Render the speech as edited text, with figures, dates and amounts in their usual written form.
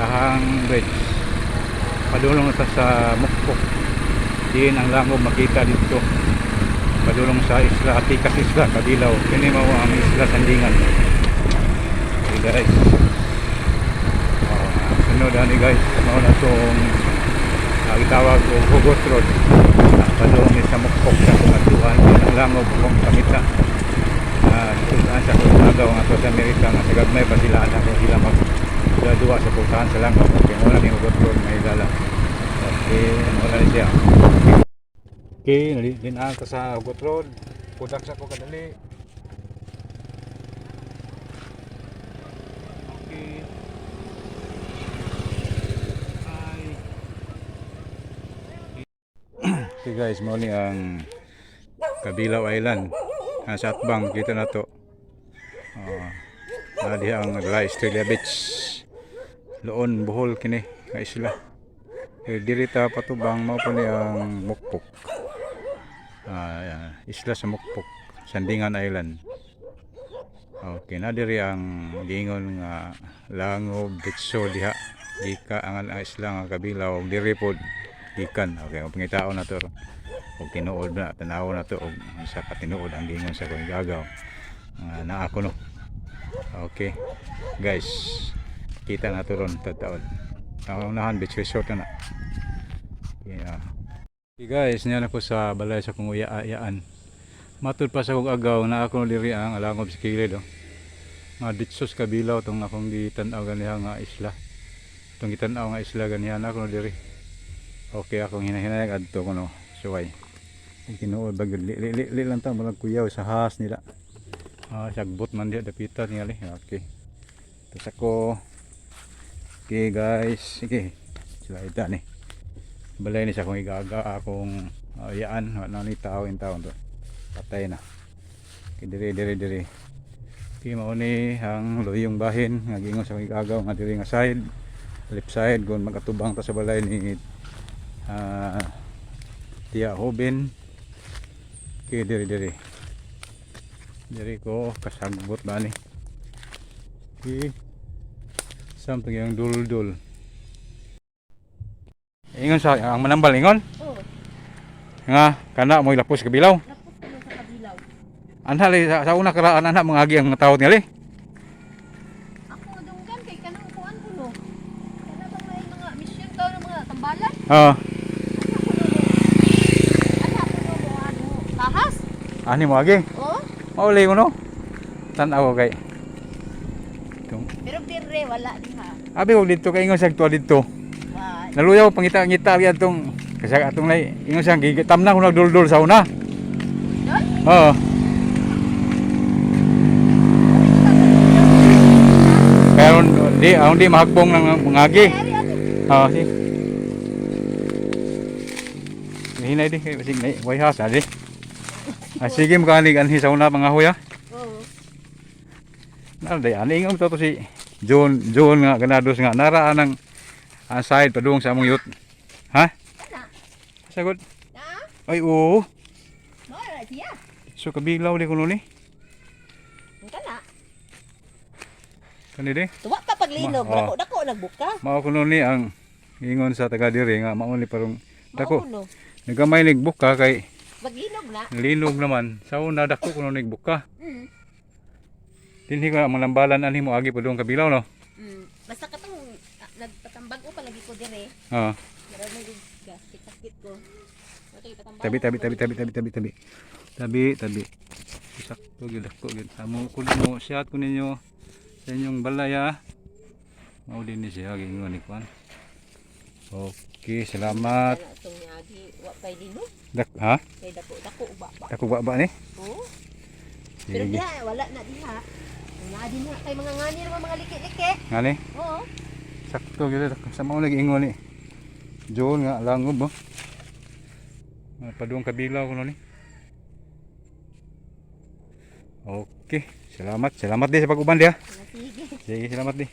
Kahang Bridge. Padulong na ta sa Mukpok. Diin ang langob makita dito. Padulong sa isla, Atikas Isla, Kabilaw. Kini mao ang Isla Sandingan. Okay guys. Sunod ani guys, mao na tong gitawag og Hugot Road. Padulong ni sa Mukpok sa kung diin ang langob kung pangita. Saan sa kung agaw nga to sa Amerika nga sa gagmay pa sila anak ko sila mag duwa sa pultahan sa langob. Okay, wala ni Hugot Road may dala. Okay, wala ni siya. Okay, dinaan ta sa Hugot Road. Pudak sa ko kadali. Okay. Hi. Okay guys, mao ni ang Kabilaw Island. Ang sa atbang kita na to. Diha ang La Estrella Beach. Loon, Bohol kini nga isla. Eh, diri ta patubang mao po ni ang Mukpok. Isla sa Mukpok, Sandingan Island. Okay, na diri ang giingon nga langob ditso diha gika ang isla nga Kabilaw ug diri pod gikan. Okay, ug pangitaon na to ron. Og tinuod na tanaw na to og sa katinuod ang giingon sa kong gagaw. Naa ko no. Okay. Guys, kita na to ron tataon. Ang unahan beach resort na na. Yeah. Okay guys, niyan ako sa balay sa kong uya-ayaan. Matud pa sa kong agaw na ako diri ang alangob sa kilid oh. Nga ditsos Kabilaw tong akong gitan-aw ganiha nga isla. Tong gitan-aw nga isla ganiha na ako diri. Okay, akong hinahinayag adto ko no. Suway. Ang tinuod ba gyud li, li, li, li lang ta malag kuyaw sa has nila. Sagbot man diha dapita tingali. Okay. Tapos ako. Okay guys, sige. Sila ita ni. Balay ni sa akong igaga akong yaan wala ni tao in taon to. Patay na. Okay, diri diri diri. Okay, mao ni ang luyong bahin nga giingon sa akong igagaw nga diri nga side, left side kung magatubang ta sa balay ni Tia Hoben. Okay, diri diri. Diri ko kasagbot ba ni. Okay. Samtang yung duldul. Ingon sa ang manambal ingon Oh, nga kana mo lapos Kabilaw. lapos ko sa Kabilaw. Anha li sa una karaan anha mga agi ang tawad ngali. Ako dunggan kay kanang kuan ko no. Kana bang may mga mission daw ng mga tambalan? Ah, Ana ko no mo ano, tahas. ani mo agi. Oh, Mauli ko no. Tan-aw ko kay. Tung. Pero dire wala diha. Abi ko dito kay ingon sa tuwa dito. Wa. Naluyaw pangita-ngita agi atong kasi atong lay ingon siya gitamna ko nagduldul sa una. Doon? Oo. Kaya di aron di mahagbong ng mga agi. Ari ari. Oo, sige. Hinay di kay basig nay way has adi. Sige makanig anhi sa una mga huy ah. Oo. Na day ani ingon to si John John nga ganados nga nara anang ang side padung sa among youth. Ha? Ana. Sagot. Na? Ay oo. Mo ra siya. So Kabilaw di kuno ni. Kana. Kani di. Tuwa pa paglinog, Ma- dako dako nagbuka. Mao kuno ni ang ingon sa taga diri nga mao ni parang dako. Mao kuno. Nagamay nig buka kay Paglinog na. linog naman. Sa una dako kuno nig buka. Dinhi ko ang lambalan ani mo agi padung Kabilaw no. Basta katong nagpatambag o palagi ko dire. Ah. Meron na yung sakit ko. Okay, patambag. Tabi tabi tabi tabi tabi tabi tabi. Tabi tabi. Sakto gyud dako gyud. Amo ko mo shot ko ninyo sa inyong balay ah. Mao din ni siya gingon ni kwan. Okay, salamat. Kana itong niagi, wa pa'y linog. Dak ha? Kay dako dako ba ba. Dako ba ba ni? Oo. Pero Sige. diha wala na diha. Naa din na kay mga nganir mga liki-liki. Ngani? Oo. Sakto gyud dako sa mao lagi ingon ni. John nga langob oh. Mga Padung Kabilaw kuno ni. Okay, salamat. Salamat di sa pag-uban diha. Sige. Sige, salamat di.